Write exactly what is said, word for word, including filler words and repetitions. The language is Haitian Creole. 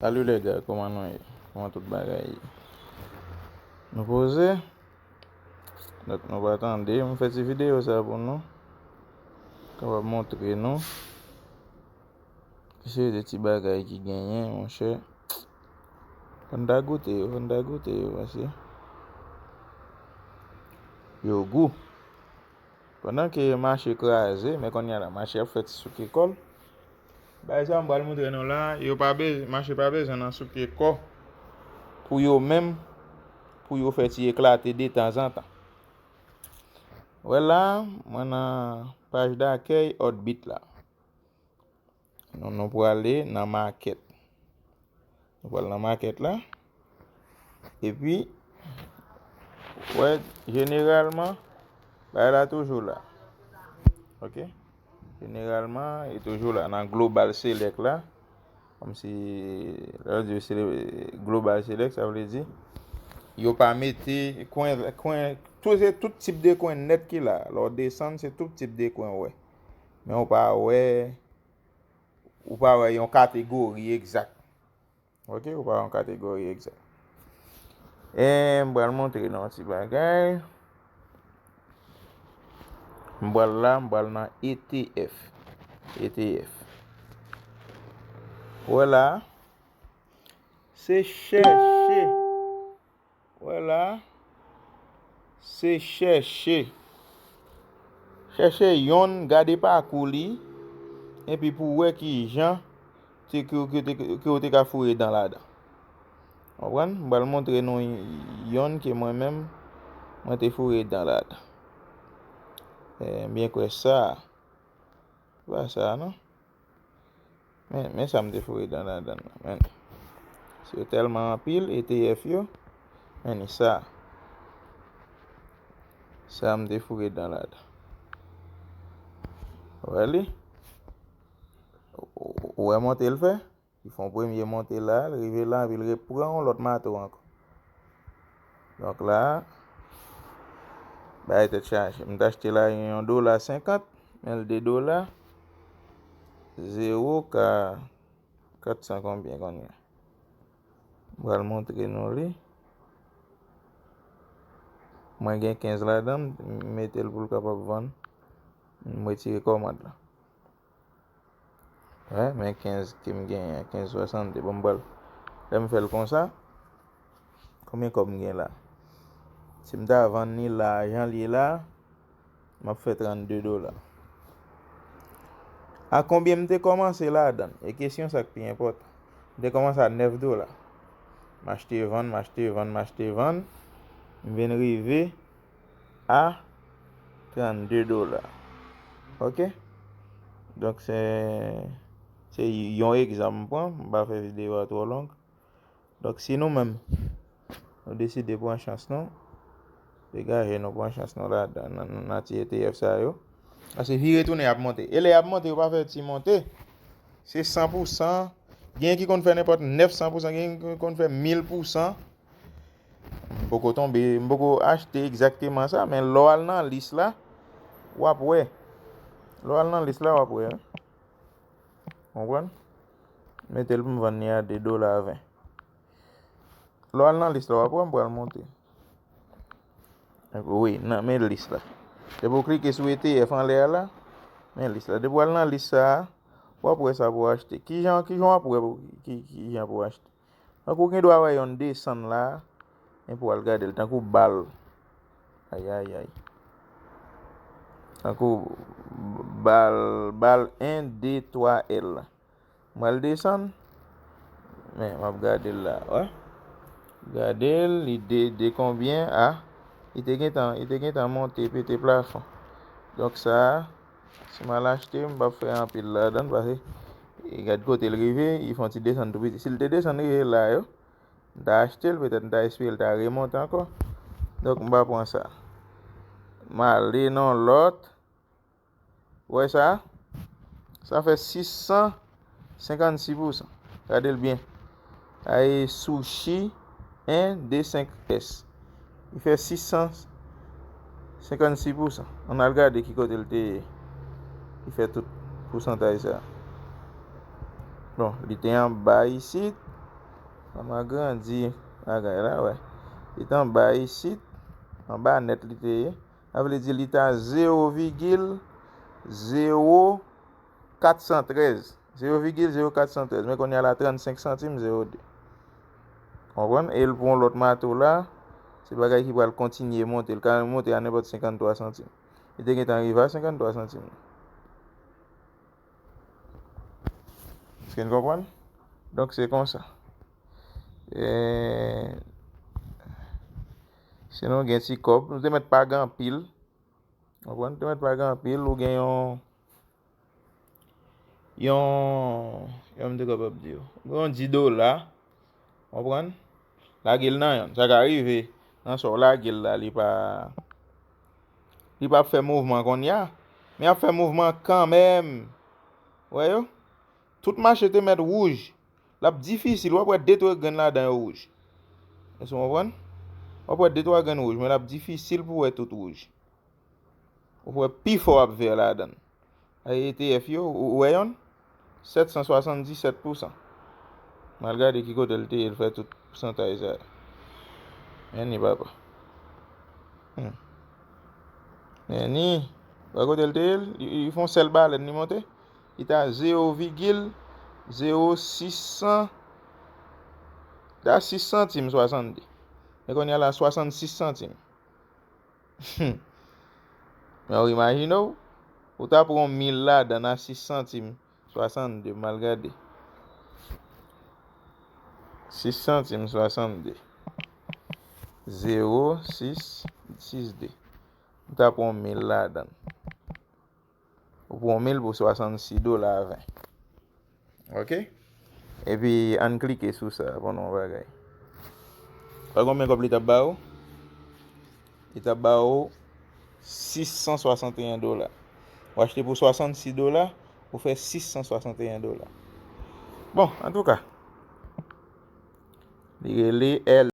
Salut les gars, kòman nou ye? Kòman tout bagay ye? Nou poze? Donk nou pa tande, m fè ti videyo sa pou nou. Kapab montre nou. Ki se de ti bagay ki genyen, monchè. Fò n ta goute yo, fò n ta goute yo, paske yo gou. Pandan ke mache kraze, men kounye a la, mache ap fè ti souke kò l. Bagay sa m pral montre nou la, yo pa bezwen, mache pa bezwen nan souke kò pou yo menm, pou yo fè ti eklate detanzantan. Wè la, mwen nan paj dakèy Oddbit la. Nou, nou prale nan makèt. Nou pral nan makèt la. Epi, wè, jeneralman, bagay la toujou la. Ok? Jeneralman, li toujou la nan Global Select la. Kòmsi, lè yo di se Global Select, sa vle di, yo pa mete kwen, kwen, tout, se tout tip de kwen nèt ki la. Lè w desann, se tout tip de kwen w wè. Men w pa wè, ou pa wè yon kategori egzak. Ok, ou pa yon kategori egzak. E m pral montre nou yon ti bagay. M pral la, m pral nan E T F. E T F. Wè la, se chèche. Wè la, se chèche. Chèche yonn, gade pakou li, epi pou w wè ki jan te, ke, ke, te, ke w te ka foure dan ladan. Konprann? M pral montre nou yonn ke mwen menm, mwen te foure dan ladan. E, m byen kwè sa. Se pa sa, non? Men, men sa m te foure dan ladan nan, men. Si yo tèlman anpil, E T F yo, men ni sa. Sa m te foure dan ladan. Ou wè li? Ou, ou, ou wè monte l fè? Li fè yon premye monte la, l rive la, epi l repran yon lòt mato ankò. Donk la, bagay tèt chaje. M t achte la yon dola senkant, men l de dola, zewo ka kat san konbyen kounye a. M pral montre nou li. Mwen gen kenz ladan, m mete l pou l kapab vann. M retire kòmand la. Wè, men kenz ke m genyen, kenz swasannde. Bon, m pral, lè m fè l konsa, konbyen kòb m gen la? Si m ta vann li la, jan l ye la, m ap fè trannde dola. A konbyen m te kòmanse ladan l? E kesyon sa k pi enpòtan. M te kòmanse a nèf dola. M achte, vann, m achte, vann, m achte, vann. M vin rive a trannde dola. Ok? Donk, se, se yon egzanp m pran. M pa fè videyo a twò long. Donk, si nou menm, nou deside pran chans nou, degaje nou pran chans nou ladan, nan, nan, nan ti E T F sa yo. Paske vire tounen y ap monte. E lè y ap monte, yo pa fè ti monte. Se san pou san. Gen ki konn fè nenpòt nèf san pou san, gen ki konn fè mil pou san. M poko tonbe, m poko achte egzakteman sa, men lè w al nan lis la, w ap wè. Lè w al nan lis la, w ap wè, wi. Konprann? Mete l pou m vann li a de dola ven. Lè w al nan lis la, w ap wè m pral monte. Wi, nan, men lis la. Depi w klike sou E T F anlè a la, men lis la. Depi w al nan lis sa a, w ap wè sa pou w achte. Kijan, kijan w ap wè pou, ki, kijan pou w achte? Tankou w gen dwa wè yonn desann la, men pou w al gade l, tankou bal. Ayayay. Tankou bal, bal en, de, twa, L. M pral desann. Men, m ap gade l la, wè. Gade l, li de, de konbyen a? Li te gentan, li te gentan monte, pete plafon. Donk sa a, si m al achte, m p ap fè anpil ladan l, paske, e, gad kote l rive, li fè yon ti desann tou piti. Si l te desann rive la yo, m ta achte l, petèt m ta espere l ta remonte ankò. Donk, m pa pran sa. M ale nan lòt. Ou wè sa? Sa fè sis san senkannsis pou san. Gade l byen. Ay, Sushi en de senk S. Li fè sis san senkannsis pou san. Ann al gade ki kote l te ye. Li fè tout pousantaj sa. Bon, li te anba isit. Kòm agrandi bagay la, wè. Li t anba isit, anba nèt li te ye. Sa vle di li ta zewo vigil zewo kat san trèz. Zewo vigil zewo kat san trèz. Men kounye a la trannsenk santim zewo de. Konprann? E l pou yon lòt mato la, se bagay ki pral kontinye monte. L ka monte a nenpòt senkanntwa santim. Li te gentan rive a senkanntwa santim. Èske n konprann? Donk, se konsa. E, si nou gen ti kòb, nou te mèt pa gen anpil. Konprann? Te mèt pa gen anpil, ou gen yon, yon, yon, m te kapab di w, ou gen yon dis dola, konprann? Lage l nan yonn. Sa ka rive, nan sa w lage l la, li pa, li pa ap fè mouvman kounye a, men ap fè mouvman kanmenm. Wè yo? Tout mache te mèt wouj. L ap difisil, w ap wè de twa grenn ladan yo wouj. Èske w konprann? W ap wè de twa grenn wouj, men l ap difisil pou w wè tout wouj. Ou wè pifò ap vè ladan l. E T F yo, ou, ou wè yonn? Sèt san swasanndisèt pousan. M al gade ki kote l te ye, l fè tout pousantaj sa yo. Men ni papa. Hmm. Men ni, wè kote l te ye, li, li fè yon sèl balèn, li monte. Li ta zewo vigil zewo sis san, ta sis santim swasannde. Men kounye a la, swasannsis santim. Hmm. Men w imajine w, ou ta pran mil ladan a sis santim swasannde, m al gade. Sis santim swasannde. Zewo sis sis de. Ou ta pran mil ladan. Ou pran mil pou swasannsis dola ven. Ok? Epi, ann klike sou sa, pou nou bagay. Wè konbyen kòb li t ap ba ou? Li t ap ba ou sis san swasanteyen dola. Ou achte pou swasannsis dola, ou fè sis san swasanteyen dola. Bon, antouka, li rele L.